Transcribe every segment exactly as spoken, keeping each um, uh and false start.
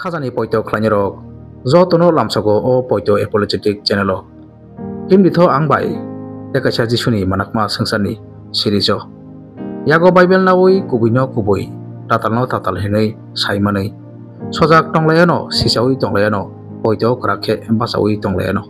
Khajani poito khlainai rok jotono lamsogo o poito apologetic channel o. Himdi tho ang bai tei kaisa Jisuni manakma swngcharni series o. Yago Bible nawi kubuino kubui, tatalno tatal hinwi saimanwi. Sojak tonglaiano, sichawi tonglaiyano, poito kwrak khe bachawi tonglaiyano.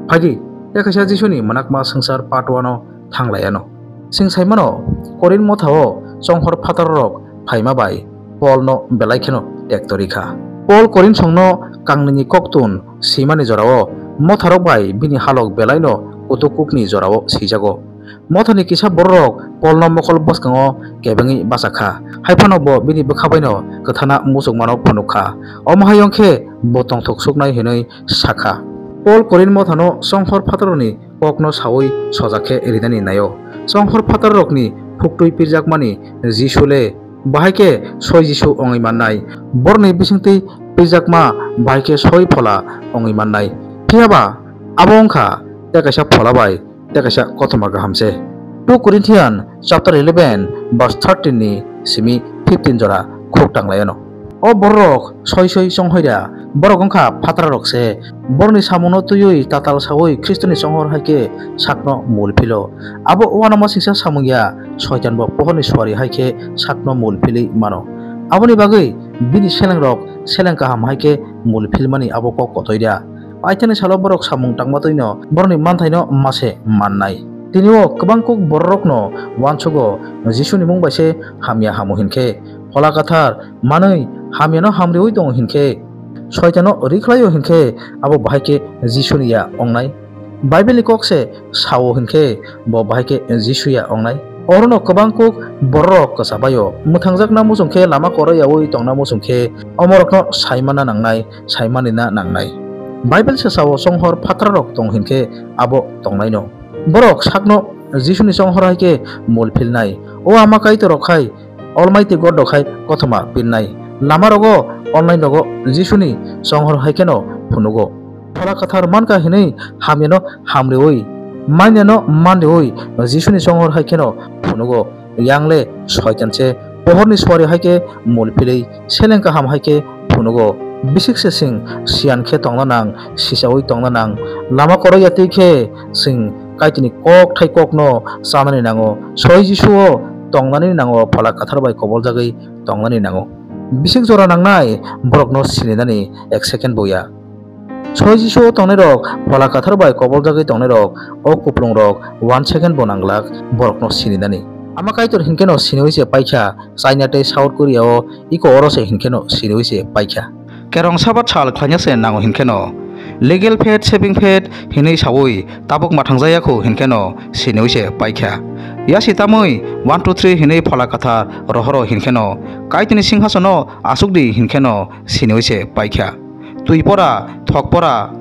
Phaidi, tei kaisa Jisuni manakma swngchar part one o thanglaiano. Chwng saimano, Korinth mothao chonghor phatarrok phaima bai Polno belai kheno tekto rikha. Pol Korinthsongno kangnwini koktun swimani jorao motharok bai bini halok belaino kutuk kukni jorao swijago. Mothani kisa bororok Polno mokol bwskango kebengwi bachakha, hai phano bo bini bwkha baino kwthana muchungmano phunukha. Omo hai wng khe bo tongthok suknai hwnwi sakha. Pol Korinth mothano chonghor phatarrokni kokno saui sojak khe rinani naio. Chonghor phatarrokni phuktwi pirjakmani Jisu le bahai khe soi Jisu wngwi mannai, borokni bisingtwi pirjakma bahai khe soi phola wngwi mannai. Phiya ba abo wng kha tei kaisa phola bai tei kaisa kothoma kaham se. Two Corinthian chapter eleven verse thirteen ni simi fifteen jora khuk tanglaiyano. O bororok soi soi chonghoi da, borok wng kha phatrarok se. Borokni samungno twiwi tatal saui Khristoni chonghor hai khe sakno mul philo. Abo uanama singsa samung ya, Soitan bo pohorni suari hai khe sakno mul philwi mano. Aboni bagwi bini selengrok seleng kaham hai khe mul philmani abo kok kotoi da. Paithakni salo borok samung tangma twino borokni manthaino mase mannai. Tini o kwbang kuk bororokno uansugo Jisuni mung bai se hamya hamu hinkhe, Phola Kathar manwi hamyano hamriui tongo hinkhe, Soitano rikhlaio hinkhe abo bahai khe Jisuni ya ongnai. Bible ni kok se sao hinkhe bo bahai khe Jisu ya ongnai. Orono kwbang kuk bororok kwchabaio. Mwthangjakna muchung khe lama koro yaui tongna muchung khe omorokno saimanna nangnai, saimanina nangnai. Bible se sao chonghor phatrarok tong hinkhe abo tongnaino. Borok sakno Jisuni chonghor hai khe mul philnai. O Ama Kaitor rok khai Almighty God rok hai kothoma pirnai. Lama rogo online rogo Jisuni chonghor hai kheno phunugo. Phola Kathar mankha hinwi hamyano hamriui, manyano manriui Jisuni chonghor hai kheno phunugo. Yang le Soitan se pohorni suari hai khe mul philwi seleng kaham hai khe phunugo. Bisik se chwng siyan khe tongna nang, sichaui tongna nang. Lama koro yatwi khe chwng Kaitorni kok thai kokno chanani nango. Soi Jisuo tongnani nango, Phola Kathar bai koboljagwi tongnani nango. Bisik jora nangnai borokno sininani ek second bo ya. Soi Jisuo tongnairok Phola Kathar bai koboljagwi tongnairok o kuplungrok one second bo nangglak borokno sininani. Ama Kaitor hinkheno siniui se paikha, China tei South Korea o iko oro se hinkheno siniui se paikha. Kerong Sabat sal khlaina se nango hinkheno, legal faith, saving faith hinwi saui tabuk mathangjaya khu hinkheno siniui se paikha. Yasi tamui one two three hinwi Phola Kathar rohoro hinkheno, Kaitorni singhasono asukdi hinkheno siniui se paikha. Twi pora, thok pora,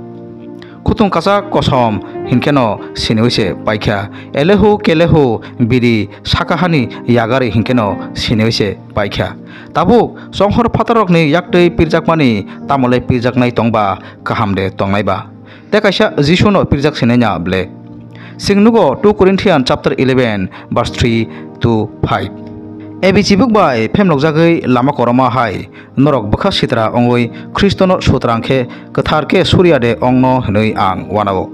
khutung kachak kosom hinkheno siniui se paikha. Elehu kelehu biri sakahani yagari hinkheno siniui se paikha. Tabuk chonghor phatarrokni yaktwi pirjakmani tamole pirjaknai tongba, kaham de tongnai ba? Tei kaisa Jisuno pirjak sinai na ble? Chwng nugo two Corinthian chapter eleven verse three to five. Ebi chibuk bai phemlokjagwi lama koroma hai norok bwkha sitra wngwi Khristono sutrang khe kwthar khe suriya de ongno hwnwi ang uanao.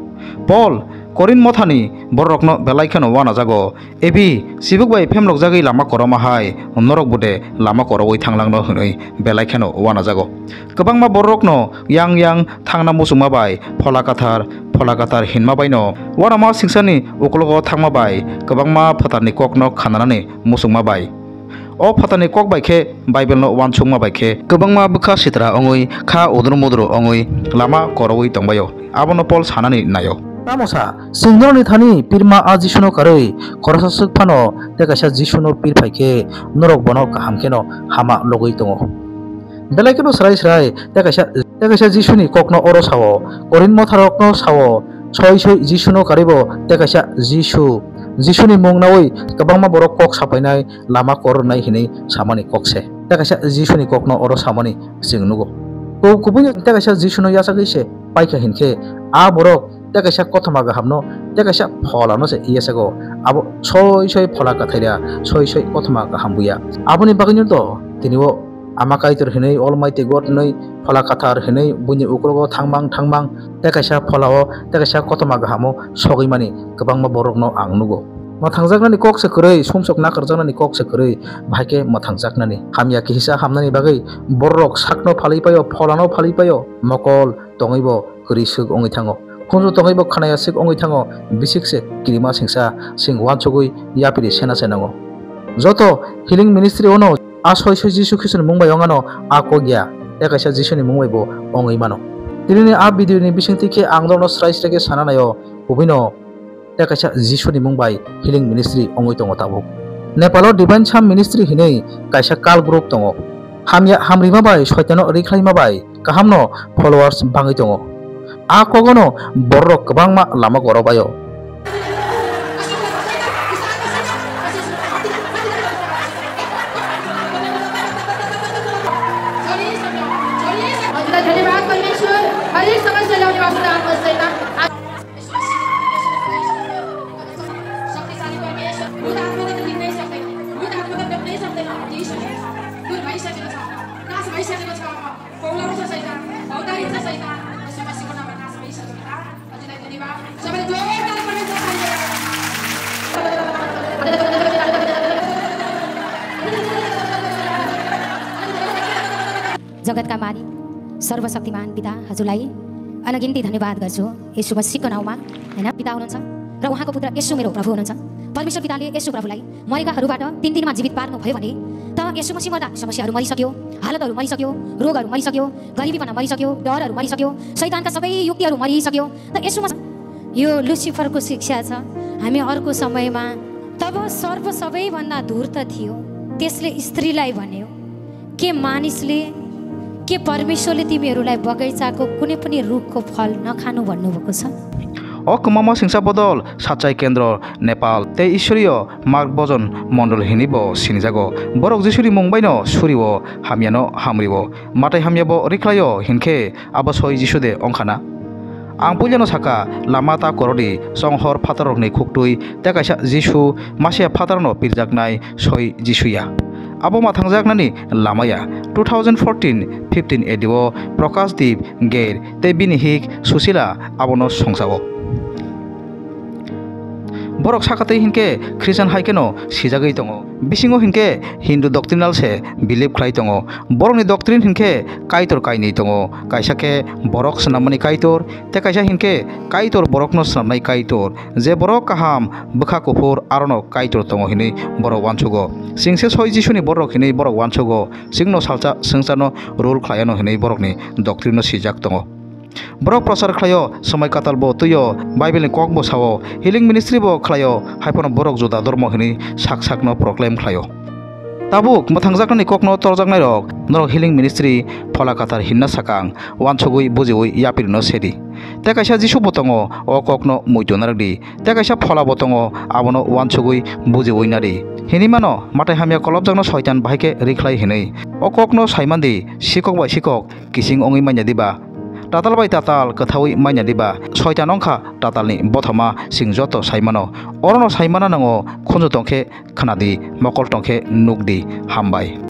Pol Korinth mothani bororokno belai kheno uanajago, ebi chibuk bai phemlokjagwi lama koroma hai norok bude lama korogwi thanglangno hwnwi belai kheno uanajago. Kwbangma bororokno yang yang thangna muchungma bai Phola Kathar, Phola Kathar hinma baino uanama singsani ukologo thangma bai kwbangma phatarni kokno khananani muchungma bai. O phatarni kok bai khe Bible no uansukma bai khe kwbangma bwkha sitra wngwi kha udru mudru wngwi lama korogwi tongbaio. Abono Pol sanani naio. Tamo sa, chwng norokni thani pirma a Jisuno karwi khoroksa swk phano tei kaisa Jisuno pir phai khe norok bono kaham kheno hama logwi tongo. Belai kheno srai srai tei kaisa, tei kaisa Jisuni kokno oro sao, Korinth motharokno sao, soi soi Jisuno karwibo tei kaisa Jisu, Jisuni mung naui kwbangma borok kok sapainai, lama kor rwnai hinwi samani kok se. Tei kaisa Jisuni kokno oro samani chwng nugo. Ku-, kubui tei kaisa Jisuno yachagwi se paikha hinkhe, a borok tei kaisa kothoma kahamno tei kaisa pholano se yachago. Abo soi soi phola kwthaira, soi soi kothoma kaham buya. Aboni bagwino to tini o Ama Kaitor hinwi, Almighty God hinwi, Phola Kathar hinwi buini ukrogo thangmang thangmang, tei kaisa pholao, tei kaisa kothoma gahamo sogwi mani kwbangma borokno ang nugo. Mwthangjaknani kok se kwrwi, sumsok nakarjaknani kok se kwrwi, bahai khe mwthangjaknani. Hamya kisa hamnani bagwi bororok sakno phalwi paio, pholano phalwi paio, mokol tongwibo kwrwi swk wngwi thango. Khunju tongwibo khwnaya swk wngwi thango, bisik se kirima singsa, sing uansugwi yapiri sena se nango. Joto healing ministry ono a soi soi Jisu Khristoni mung bai wngano a kok ya, tei kaisa Jisuni mung bai bo wngwi mano. Tinini a video ni bisingtwi khe ang norokno srai srai khe sana naio, kubui no tei kaisa Jisuni mung bai healing ministry wngwi tongo tabuk. Nepal o Divine Charm Ministry hinwi kaisa cult group tongo. Hamya, hamrima bai soitano rikhlaima bai kahamno followers bangwi tongo. A kogono bororok kwbangma lama gorobaio. धन्यवाद परमेश्वर, हरेक समस्या ल्याउने वास्तव आत्मा शैतान। शक्तिशाली परमेश्वर, भूत आत्मा त लिङ्नै सक्दैन, भूत आत्मा त देख्नै सक्दैन, यी शरीर दूर भइसकेको छ, नाश भइसकेको छ। पौलाउँछ शैतान, भौतारिन्छ शैतान, यीशु मसीहको नाममा नाश भइसकेको छ। हजुरलाई धन्यवाद। सबैले जोरदार परमेश्वरलाई धन्यवाद। जगतका मालिक, सर्वशक्तिमान पिता, हजुरलाई अनगिन्ती धन्यवाद गर्छु, येशू मसीहको नाउँमा, हैन? पिता हुनुहुन्छ र उहाँको पुत्र येशू मेरो प्रभु हुनुहुन्छ। परमेश्वर पिताले येशू प्रभुलाई मरेकाहरूबाट तीन दिनमा जीवित पार्नुभयो भने त येशू मसीह मर्दा समस्याहरू मरिसक्यो, हालतहरू मरिसक्यो, रोगहरू मरिसक्यो, गरिबीपना मरिसक्यो, डरहरू मरिसक्यो, शैतानका सबै युक्तिहरू मरिसक्यो। त येशू मसीह, यो लुसिफरको शिक्षा छ। हामी अर्को समयमा, तब सर्प सबैभन्दा धूर्त थियो, त्यसले स्त्रीलाई भन्यो, के मानिसले, के परमेश्वरले तिमीहरूलाई बगैँचाको कुनै पनि रुखको फल नखानु भन्नुभएको छ? O kwmama singsa bodol Sachai Kendro Nepal tei Ishworiyo Mark Bojon Mondol hinwi bo sinijago. Borok Jisuni mung baino surio, hamyano hamrio. Matai hamya bo rikhlaio hinkhe abo soi Jisu de wngkhana? Ang puilano saka, lama ta korodi, chonghor phatarrokni khuktwi tei kaisa Jisu, Masia phatarno pirjaknai soi Jisu ya. Abo mwthangjaknani lama ya. Two thousand fourteen fifteen A D o Prakash Deep Gair tei bini hik Susila abono songchao. Borok sakatwi hinkhe Christian hai kheno sijagwi tongo. Bisingo hinkhe Hindu doctrinal se believe khlai tongo. Borokni doctrine hinkhe Kaitor kainwi tongo. Kaisa khe borok swnammani Kaitor, tei kaisa hinkhe Kaitor borokno swnamnai Kaitor. Je borok kaham, bwkha kuphur, arono Kaitor tongo hinwi borok uansugo. Chwngse soi Jisuni borok hinwi borok uansugo. Chwngno salsa swngcharno rule khlaiano hinwi borokni doctrine no sijak tongo. Borok prochar khlaio, somoi katal bo twio, Bible ni kok bo sao, healing ministry bo khlaio, hai phano borok juda dormo hinwi sak sakno proclaim khlaio. Tabuk mwthangjaknani kokno torjaknairok, norok healing ministry Phola Kathar hinna sakang, uansugwi bujiwi yapirino sedi. Tei kaisa Jisu bo tongo, o kokno muitu narwkdi. Tei kaisa Phola bo tongo, abono uansugwi bujiwi nadi. Hinwi mano, Matai hamya kolobjakno soitan bahai khe rikhlai hinwi. O kokno saimandi, sikok bai sikok, kising wngwi manya diba? Tatal bai tatal kwthaui manya diba? Soitan wngkha tatalni bothoma, chwng joto saimano. Orono saimana nango, khunju tongkhe khnadi, mokol tongkhe nukdi. Hambai.